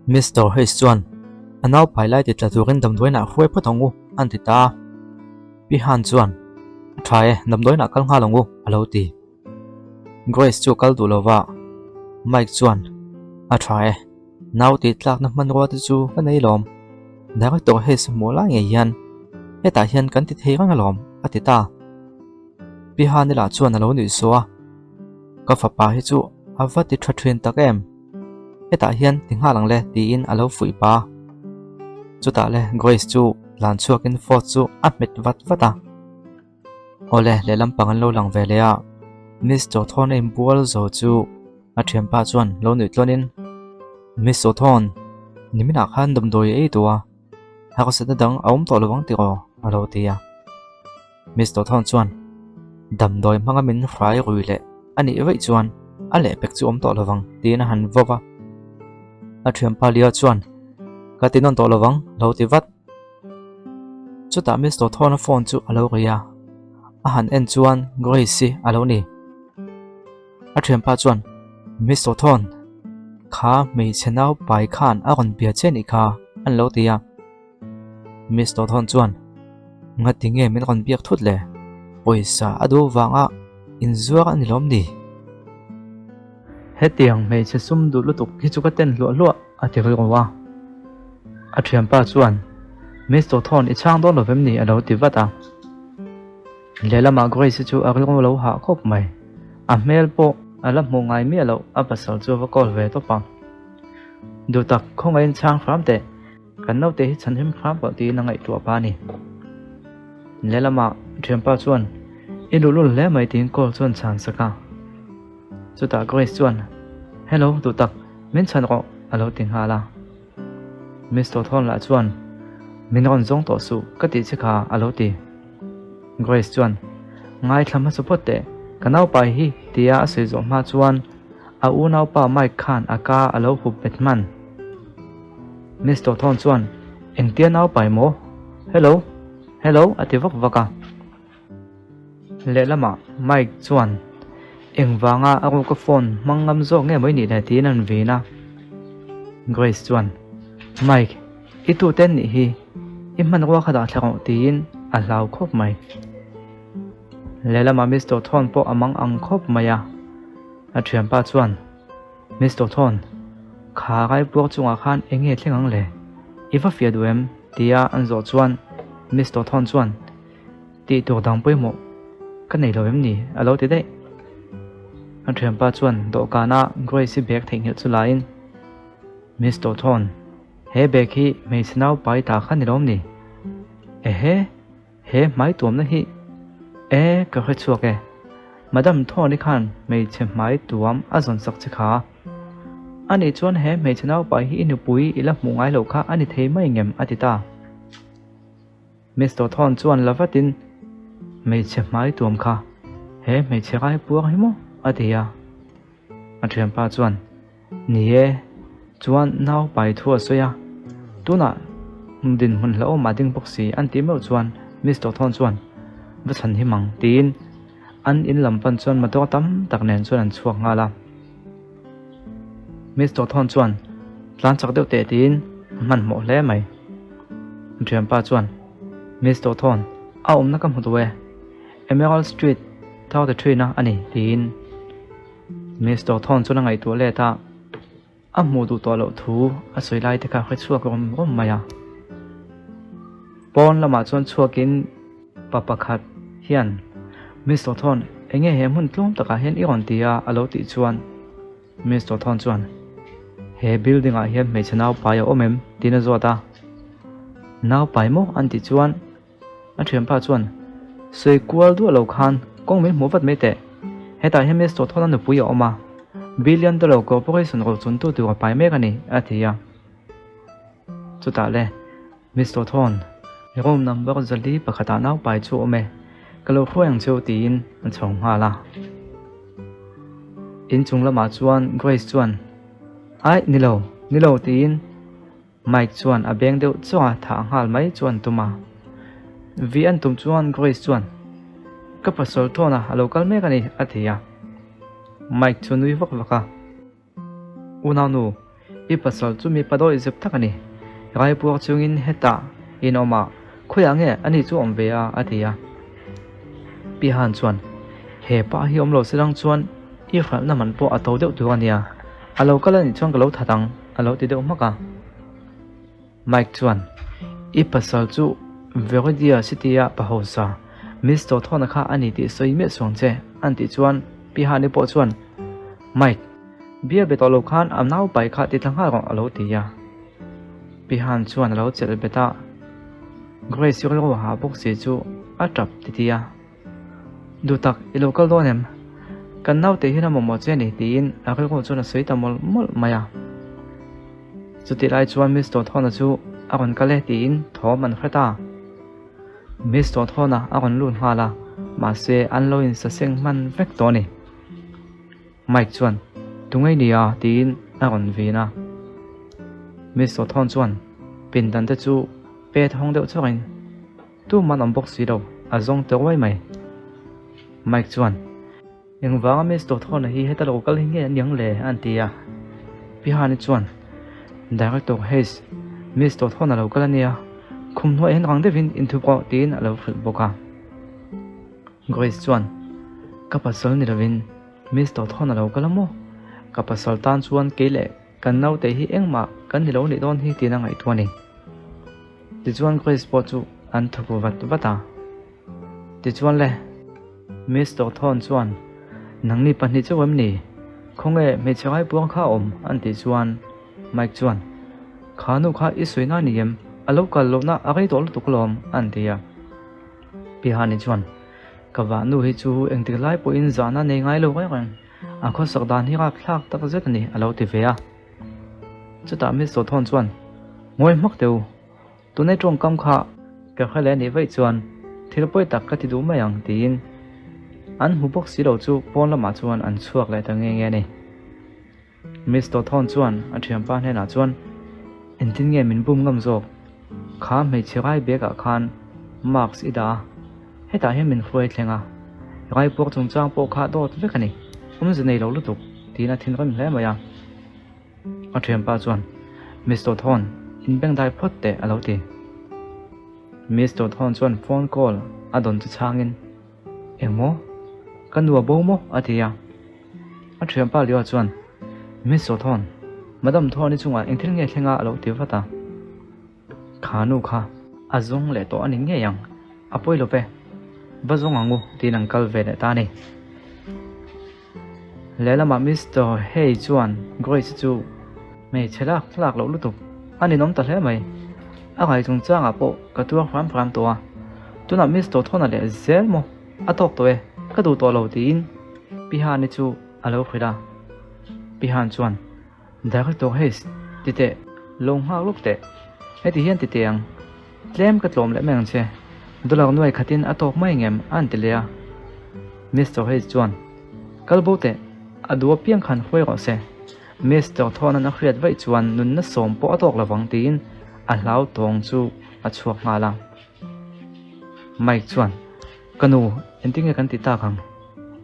Mister Hayes chuan a nau pai lai ti tla turin damdawiinah hruai phawt ang u an ti ta a. Pi Han chuan, A tha e, damdawiinah kal nghal ang u a lo ti. Grace chu a kal duh lo va, Mike chuan, A tha e, nau tih tlakna hmanrua te chu ka nei lawm. Director Hayes hmuh lai ngei hian hetah hian kan ti thei reng alawm a ti ta. Pi Han elah chuan a lo nuih suah a, Ka fapa hi chu a va ti tha thin tak em? Hetah hian ti nghal ang le tiin a lo fuih pa. Chutah le Grace chu tlan chhuakin phone chu a hmet vat vat a. Awle lehlam pang an lo lang ve leh a, Miss Chawthawn a inbual zo chu a thianpa chuan lo nuih tluanin, Miss Chawthawn, niminah khan damdawi a ei duh a, harsatna dang a awm tawh lo ang tiraw? a lo ti a. Miss Chawthawn chuan, Damdawi hmanga min hrai rui leh a nih vaih chuan a lehpek chu awm tawh lo vang tiin a han vawp a. A thianpa Leo chuan, Ka ti nawn tawh lo vang, lo ti vat. Chutah Mister Thorne-a phone chu a lo ri a, a han en chuan Grace-i a lo ni. A thianpa chuan, Mister Thorne, kha hmeichhe nau pai khan a rawn bia che nih kha, an lo ti a. Mister Thorne chuan, Ngati nge min rawn biak thut le? Pawisa a duh vanga inzuar a ni lawm ni? Hetiang hmeichhe sum duh lutuk hi chu ka ten hluah hluah a ti rilru a. A thianpa chuan, Mister Thorne i chhang dawn lo vem ni? a lo ti vat a. Lehlamah Grace-i chu a rilru lo hah khawp mai. A hmel pawh a la hmuh ngai miah loh a pasal chu a va call ve tawp a. Duhtak, khawngaihin chhang hram teh. Kan naute hi chhanhim hram pawh tiin a ngaihtuah pa a ni. Lehlamah thianpa chuan, I luhlul hle mai tiin call chuan chhan sak a. Chutah Grace chuan, Hello, duhtak, min chhan rawh a lo ti nghal a. Mister Thorn lah chuan, Min rawn zawng tawh suh ka tih che kha a lo ti. Grace chuan, Ngaithla hmasa phawt teh, ka naupai hi tia a sawi zawh hma chuan a unaupa Mike khan a ka a lo hup bet hman. Mister Thorn chuan, Engtia naupai maw? Hello? Hello? a ti vak vak a. Lehlamah Mike chuan, Engvanga a ruka phone hmang ngam zawk nge maw i nih le? tiin an vin a. Grace chuan, Mike, i tute an nih hi, i hmanrua kha dah thla rawh tiin a hlau khawp mai. Lehlamah Mister Thorn pawh a mang ang khawp mai a. A thianpa chuan, Mister Thorn, kha raipuak chungah khan eng nge thleng ang le? I va fiah duh em? tia an zawh chuan Mister Thorn chuan, Tih tur dang pawimawh ka nei lo em ni? a lo ti daih. A thianpa chuan dawhkana Grace-i bag theihnghilh chu laiin, Mister Thorn, he bag hi hmeichhe nau pai ta kha ni lo em ni? Ehe! He hmai tuamna hi e ka hre chhuak e. Madam Thorne-i khan hmeichhe hmai tuam a zawn sak che kha. Ani chuan he hmeichhe naupai hi i nupui i la hmuh ngai loh kha a ni thei mai ngem a ti ta. Mister Thorne chuan la vatin hmeichhe hmai tuam kha he hmeichhe rai puang hi maw a ti a. A thianpa chuan Ni e, chuan nau pai thu a sawi a, tunah dinhmun hlauhawm a ding bawk si an tih meuh chuan Mister Thorne chuan va chhan him ang tiin an in lam pan chuan motor tam tak nen chuan an chhuak nghal a. Mister Thorne chuan tlan chak deuh teh tiin a hmanhmawh hle mai. A thianpa chuan Mister Thorne a awmna ka hmu duh e, Emerald Street 33 na a ni tiin Mister Thorne chuan a ngaihtuah let a, a hmuh duh tawh loh thu a sawi lai te kha a hre chhuak rawm rawm mai a. Pawn lamah chuan chhuakin pa pakhat hian, Mister Thorne, enge he hmun tlawm takah hian i rawn ti a? a lo tih chuan Mister Thorne chuan, He building ah hian hmeichhe naupai a awm em? tiin a zawt a. Naupai maw? an tih chuan A thianpa chuan, Sawi kual duah lo khan kawng min hmuh vat mai teh. Hetah hian Miss Tawthawna nupui a awm a, billion dollar corporation rochun tu tur a pai mek a ni, a ti a. Chutah le, Miss Tawthawn, room number 4 pakhatah nau pai chu a awm e, ka lo hruai ang cheu tiin a chho nghal a. Inchung lamah chuan Grace chuan, Aih, ni lo, ni lo tiin Mike chuan a beng deuh chuang a thah nghal mai chu an tum a. Vi an tum chuan Grace chuan, Ka pasal thawn a, a lo kal mek a ni, a ti a. Mike chu nui vak vak a. Unaunu, I pasal chu mipa dawih zep tak a ni. Raipuar chungin hetah in awm a, khawiah nge ani chu awm ve a? a ti a. Pi Han chuan, He pa hi awm lo se lang chuan i hralhna man pawh a to deuh tur a nia, a lo kal a nih chuan ka lo that ang, a lo ti deuh hmak a. Mike chuan, I pasal chu Veridia City-a pa hausa, Miss Tawthawna kha a ni tih sawi miah suang che, an tih chuan Pi Hani pawh chuan, Mike, bia be tawh lo khan a naupai kha ti thla nghal rawh, a lo ti a. Pi Han chuan a lo chelh bet a, Grace rilru ha bawk si chu a tap ti ti a. Duh tak, i lo kal dawn em? Kan naute hian a mamawh che a ni, tiin a rilru chuan a sawi ta mawlh mawlh mai a. Chutih lai chuan Miss Tawthawna chu a rawn kal e tiin thawm an hre ta. Miss Tawthawna a rawn lut nghal a, mahse an lo insaseng hman vek tawh a ni. Mike chuan, Tungei nia? tiin a rawn vin a. Miss Tawthawn chuan pindan te chu pet hawng deuh chawkin, Tuman awm bawk si lo, a zawng ta ruai mai. Mike chuan, Engvanga Miss Tawthawna hi heta lo kal hi nge an niang le? an ti a. Pi Hani chuan, Director Hayes, Miss Tawthawna lo kal a nia, khum hnuaiah hian rang deuhin inthup rawh tiin a lo hrilh bawk a. Grace chuan, Ka pasal ni lovin Miss Tawthawna lo kal a maw? Ka pasal tan chuan kei leh kan naute hi engmah kan ni lo nih dawn hi tiin a ngaihtuah a ni. Tichuan Grace pawh chu an thawk vat vat a. Tichuan le, Miss Tawthawn chuan, Nangni pahnih chauh em ni? Khawnge hmeichhe ngaipuang kha a awm? an tih chuan Mike chuan, Kha nu kha i sawi na ni em? A lo kal lohna a rei tawh lutuk alawm, an ti a. Pi Hani chuan, Ka vah nu hi chu engtik lai pawhin zahna nei ngai lo reng reng, a khawsak dan hi rapthlak tak zet a ni, a lo ti ve a. Chutah Miss Sawthawn chuan, Ngawi hmak teh u, tunai tawngkam kha ka hre leh anih vaih chuan thil pawi tak ka ti duh mai ang tiin an hmu bawk si lo chu pawn lamah chuan an chhuak leh ta nge nge a ni. Miss Tawthawn chuan a thianpa hnenah chuan, Engtin nge min bum ngam zawk? Kha hmeichhe rai bag ah khan mask i dah a, hetah hian min hruai thleng a, rai puak chungchang pawh kha dawt vek a ni, awmze nei lo lutuk tiin a thinrim hle mai a. A thianpa chuan, Miss Tawthawn, in beng dai phawt teh a lo ti. Miss Tawthawn chuan phone call a dawn chu chhangin, Engmaw? Ka nu a bo maw? a ti a. A thianpa Leo chuan, Miss Tawthawn, Madam Thawni chungah eng thil nge thleng a? a lo ti vat a. Kha nu kha a zawng leh tawh a ni ngei ang, a pawi lo ve, va zawng ang u tiin an kal ve leh ta a ni. Lehlamah Mister Hay chuan Grace chu hmeichhe lak tlak loh lutuk a ninawm ta hle mai. A ngai chungchangah pawh ka tuar hram hram tawh a, tunah Mister Thawna leh zel maw a tawk tawh e, ka duh tawh lo tiin Pi Hani chu a lo hrilh a. Pi Han chuan Director Hayes, ti teh, lo nghak lawk teh. Heti hian ti teh ang, tlem ka tlawm leh mai ang che. Dollar nuai khatin a tawk mai ngem a an ti leh a. Mister Hayes chuan, Kal bo teh, a duh apiang khan hruai rawh se. Mister Thorne-a'n a hriat vaih chuan nunna sawm pawh a tawk lovang tiin a hlau tawng chu a chhuak nghal a. Mike chuan, Ka nu, engtin nge kan ti tak ang?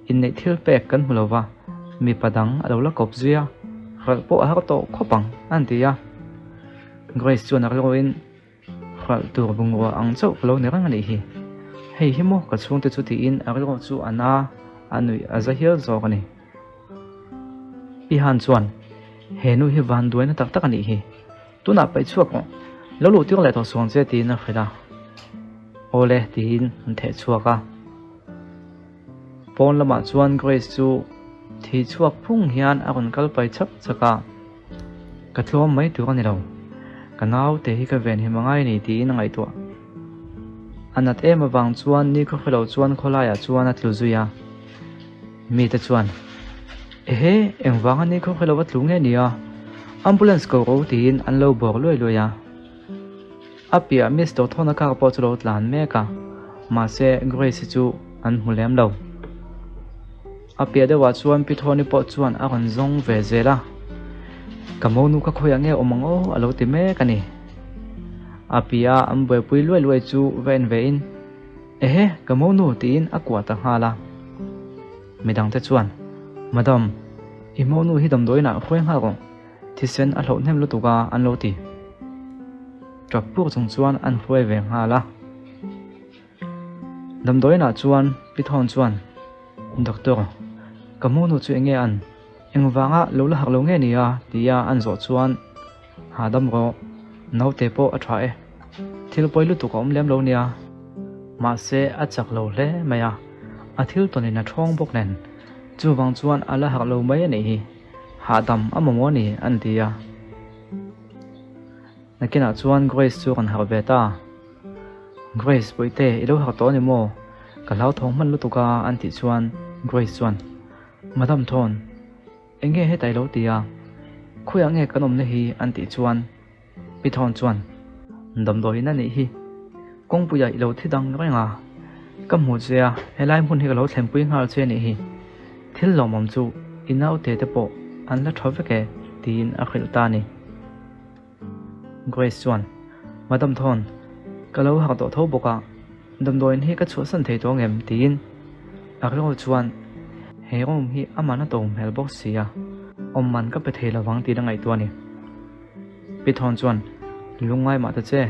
Inneih thil pek kan hmu lo va, mipa dang a lo la kawp zui a, hralh pawh a har tawh khawp ang, a han ti a. Grace chuan a rilruin, Hralh tur bungrua ang chauh ka lo ni reng a nih hi. Hei hi maw ka chhungte chu tiin a rilru chu a na a nuih a za hial zawk a ni. Pi Han chuan, He nu hi van duaina tak tak a nih hi. Tunah paih chhuak rawh, lo luh tir leh tawh suang che tiin a hrilh a. Awle tiin an theh chhuak a. Pawn lamah chuan Grace chu thi chhuak phung hian a rawn kal pai chak chak a. Ka tlawm mai tur a ni lo, ka naute hi ka venhim a ngai a ni tiin a ngaihtuah. A nat em avang chuan ni khaw hrelo chuan khawlaiah chuan a tlu zui a. Mite chuan, Ehe, engvanga ni khaw hrelo a tlu nge nia? Ambulance ko ro tiin an lo bawr luai luai a. A piah Mister Thawna car pawh chu lo tlan mek a, mahse Grace-i chu an hmu lem lo. A piah deuhah chuan Pi Thawni pawh chuan a rawn zawng ve zel a, Ka monu kha khawiah nge awm ang aw a lo ti mek a ni. A piah an buaipui luai luai chu va en ve in, Ehe, ka monu tiin a kuah ta nghal a. Midangte chuan, Madam, i monu hi damdawiinah hruai nghal rawh. Thisen a hloh hnem lutuk a an lo ti. Tap puk chung chuan an hruai ve nghal a. Damdawiinah chuan Pi Thawn chuan, Doctor, ka hmuhnu chu enge an? Engvanga lo la hak lo nge ni a? tia an zawh chuan, Hahdam rawh, naute pawh a tha e. Thil pawi lutuk a awm lem lo nia. Mahse a chak lo hle mai a, a thil tawnin a thawng bawk nen. Chuvang chuan a la hak lo mai a nih hi. Hahdam a mamawh a ni, an ti a. Nakinah chuan Grace chu kan harh ve ta. Grace, Bawihte, i lo harh tawh a ni maw? Ka hlauthawng hman lutuk a, an tih chuan Grace chuan, Madam Thawn, eng nge heta i lo ti a? Khawiah nge kan awmna hi? an tih chuan Pi Thawn chuan, Damdawiin a nih hi. Kawngpuiah i lo thi dang reng a, ka hmu che a, helai hmun hi ka lo thlenpui nghal che a nih hi. Thil lawmawm chu i naute te pawh an la tha vek e, tiin a hrilh ta a ni. Grace chuan, Madam Thawn, ka lo hak tawh tho bawk a, damdawiin hi ka chhuahsan thei tawh angem? tiin a rilru chuan he room hi a man a to hmel bawk si a, awm man ka pe thei lovang tiin a ngaihtuah a ni. Pi Thawn chuan, Lungngai mah ta che,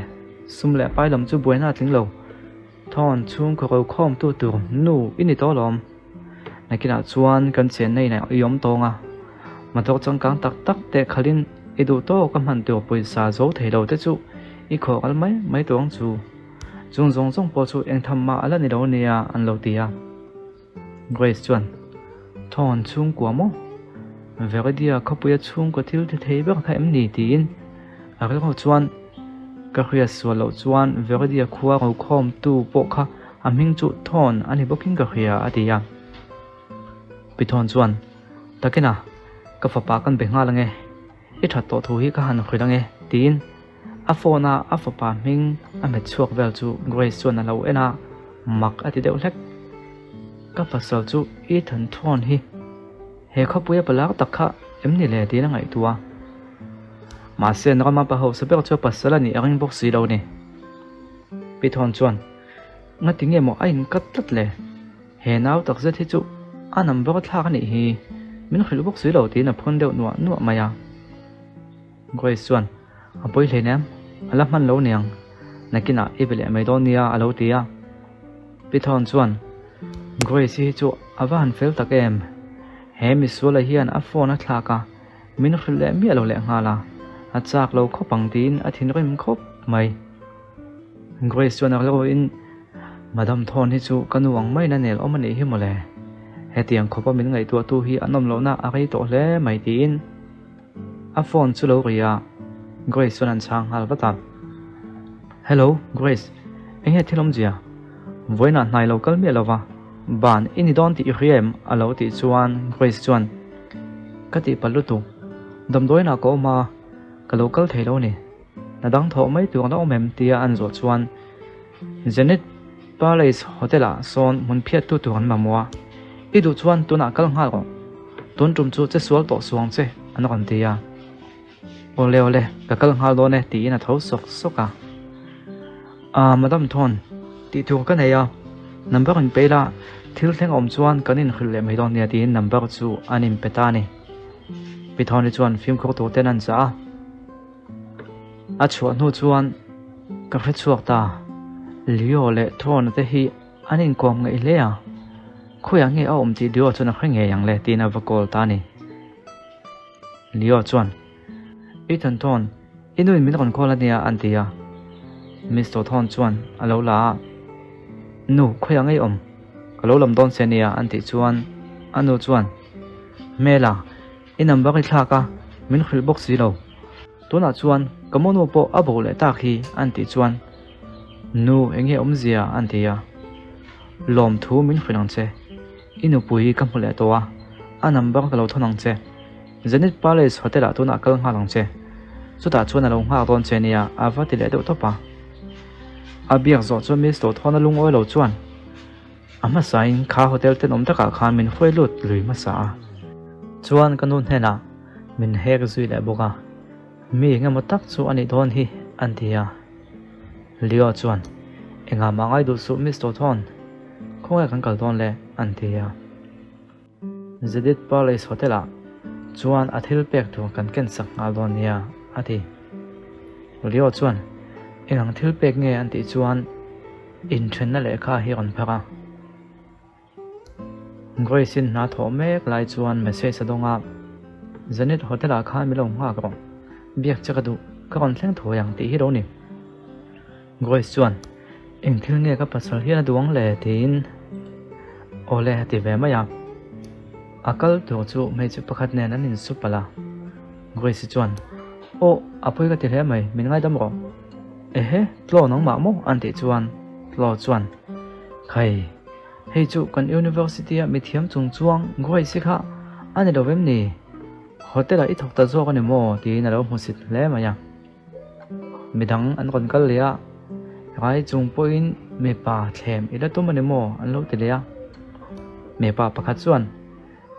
sum leh pai lam chu buaina a tling lo. Thawn chhungkaw ro khawmtu tur nu i ni tawh alawm. Nakinah chuan kan chenna inah i awm tawng a, motor changkang tak tak teh khalhin i duh tawk a hman tur pawisa zo thei lo te chu i khawh kal mai mai tawh ang chu. Chung zawng zawng pawh chu eng tham mah a la ni lo nia an lo ti a. Grace chuan, Thawn chhungkua maw? Veridia khawpuia chhungkaw thil ti thei ber kha em ni? tiin a rilru chuan ka hriat sual loh chuan Veridia khua rokhawmtu pawh kha a hming chu Thawn a ni bawkin ka hria a ti a. Pi Thawn chuan, Takina, ka fapa kan be nghal ange, i that tawh thu hi ka han hrilh ange tiin A phone a a fapa hming a hmet chhuak vel chu Grace chuan a lo en a, mak a ti deuh hlek. Ka pasal chu Ethan Thorne hi he khawpuia palak tak kha em ni le tiin a ngaihtuah a. Mahse an rama pa hausa ber chu a pasal a nih a ring bawk si lo ni. Pi Thorne chuan, Ngati nge maw a inkat tlat le? He nau tak zet hi chu a number thlak a nih hi, min hrilh bawk si lo tiin a phun deuh nuah nuah mai a. Grace chuan, A pawi hle nen, a la hman lo niang, nakinah i be leh mai dawn nia a lo ti a. Pi Thawn chuan, Grace hi chu a va han fel tak em, he misuala hian a phone a thlak a, min hrilh leh miah lo leh nghal a, a chak lo khawp ang tiin a thinrim khawp mai. Grace chuan a rilruin, Madam Thawn hi chu ka nu ang maiin a nel awm a nih hi mawle, hetiang khawpa min ngaihtuahtu hi an awm lohna a rei tawh hle mai tiin, A phone chu lo ri a, Grace chuan an chhang nghal vat a. Hello, Grace, eng nge thil awmzia? Vawiinah hnai lo kal miah lova, ban i ni dawn tih i hria em? a lo tih chuan Grace chuan, Ka tihpalh lutuk, damdawiinah ka awm a, ka lo kal thei lo a ni. Hna dang thawh mai tur an awm em? tia an zawh chuan Zenith Palace Hotel-ah sawn hmun phiattu tur an mamawh a, I duh chuan tunah kal nghal rawh. Tun tum chu che sual tawh suang che, an rawn ti a. Awle awle, ka kal nghal dawn e, tiin a tho sawk sawk a. Ah, Madam Thorn, tih tur ka nei a, number in pe ila, thil thleng a awm chuan kan inhrilh leh mai dawn nia tiin number chu an inpe ta a ni. Pi Thorn-i chuan fimkhur tur ten an chah a. A chhuah hnu chuan ka hre chhuak ta, Leo leh Thorn-a te hi an inkawm ngaih hle a, khawiah nge a awm tih Leo chuan a hre ngei ang le tiin a va call ta a ni. Leo chuan, Ethan Thorn, i nuin min rawn call a nia an ti a. Mister Thorn chuan a lo la a, Nu, khawiah nge i awm? Ka lo lam dawn che nia an tih chuan a nu chuan, Hmela, I number i thlak a, min hrilh bawk si lo. Tunah chuan ka monu pawh a bo leh tak hi an tih chuan, Nu eng nge awmzia an ti a. Lawmthu min hrilh ang che. I nupui ka hmu leh tawh a, a number ka lo thawn ang che. Zenith Palace Hotel ah tunah kal nghal ang che. Chutah chuan a lo nghak dawn che nia a va ti leh deuh tawp a. A biak zawh chuan Mister Thawna lungawi lo chuan, A hmasain kha hotel tenawm takah khan min hruai lut lui hmasa a, chuan ka nu hnenah min hek zui leh bawk a, mi engemaw tak chu a nih dawn hi an ti a. Leo chuan, Engah mah ngai duh suh Miss Tawthawn, khawnge kan kal dawn le? an ti a. Zedit Palace Hotel ah Chuan a thil pek tur kan ken sak nghal dawn nia, a ti. Leo chuan, Eng ang thil pek nge an tih chuan inthenna lehkha hi a rawn phar a. Grace-in hna thawh mek lai chuan message a dawng a, Zenith Hotel-ah khan min lo nghak rawh, biak che ka duh, ka rawn thleng thuai ang tih hi lo ni. Grace chuan, Eng thil nge ka pasal hian a duh ang le? tiin Awle a ti ve mai a. A kal tur chu hmeichhe pakhat nen an insu palh a. Grace chuan, Aw, a pawi ka ti hle mai, min ngaidam rawh. Ehe, Tlaw nangmah maw? an tih chuan Tlaw chuan, Khai, hei chu kan university-a mithiam chung chuang Grace-i kha a ni lo vem ni? Hotel-ah i thawk ta zawk a ni maw? tiin a lo hmusit hle mai a. Midang an rawn kal leh a, rai chung pawhin mipa thlem i la tum a ni maw? an lo ti leh a. Mipa pakhat chuan,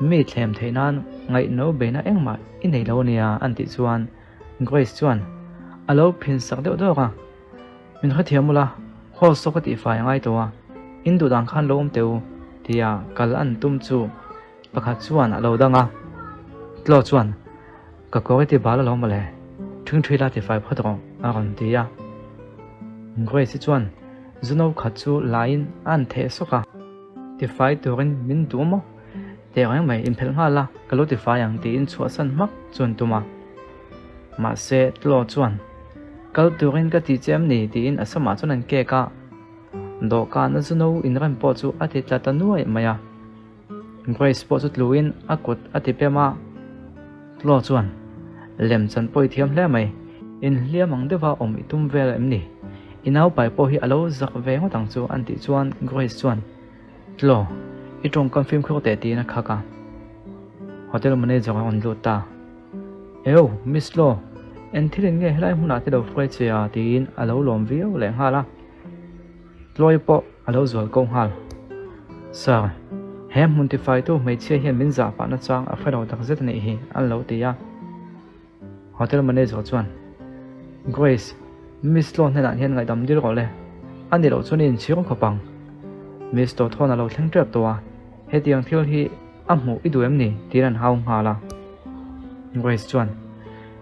Mi thlem theih nan ngaihno beihna engmah i nei lo ania an tih chuan Grace chuan a lo phin sak deuh dawk a, Min hrethiam ula, hall saw ka tihfai a ngai tawh a, in duh dan khan lo awm teh u tia kal an tum chu pakhat chuan a lo dang a. Tlaw chuan, Ka kawr i ti bal alawm mawle, ṭhingṭhi la tifai phawt rawh, a rawn ti a. Grace-i chuan zu no khat chu laiin a han theh sawk a. Tifai turin min duh maw? Teh reng mai, inphelh nghal la, ka lo tifai ang tiin chhuahsan hmak chu an tum a. Mahse, Tlaw chuan, Kal turin ka ti che em ni? tiin a samah chuan an kek a. Dawhkana zu no inrem pawh chu a ti tla ta nuai mai a. Grace pawh chu tluin a kut a ti pem a, Tlaw chuan, Lem chan pawh i thiam hle mai, inhliam ang deuha awm i tum vel em ni? I naupai pawh hi a lo zak ve ngawt ang chu an tih chuan Grace chuan, Tlaw, i tawngkam fimkhur teh tiin a khak a. Hotel manager a rawn lut ta. Eo, Miss Tlaw, eng thilin nge helai hmunah te lo hruai che a? tiin a lo lawm viau lehnghal a. Tlawi pawh a lo zual ko nghal. Sir, he hmun tifaitu hmeichhia hian min zah pah nachang a hre lo takzet a nih hi, an lo ti a. Hotel manager chuan, Grace, Miss Law hnenah hian ngaihdam dil rawh le, a ni loh chuan i inchhir khawp ang. Miss Tawthawn a lo thleng tep tawh a, hetiang thil hi a hmuh i duh em ni? tiin an hau nghal a. Grace chuan,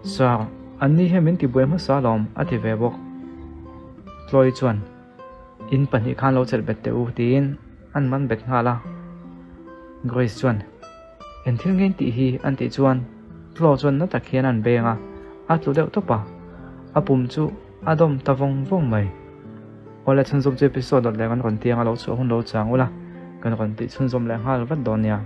Sir, anni hian min tibuai hmasa alawm, a ti ve bawk. Tlawi chuan, In pahnih khan lo chelh bet teh u, tiin an man bet nghal a. Grace chuan, Eng thil nge in tih hi? an tih chuan Tlaw chuan na tak hian an beng a, a tlu deuh tawp a, a pum chu a dawm ta vawng vawng mai. Awle chhunzawm chu episode dawt leh kan rawn tiang a lo chhuah hun lo chang ula, kan rawn tih chhunzawm leh nghal vat dawn nia.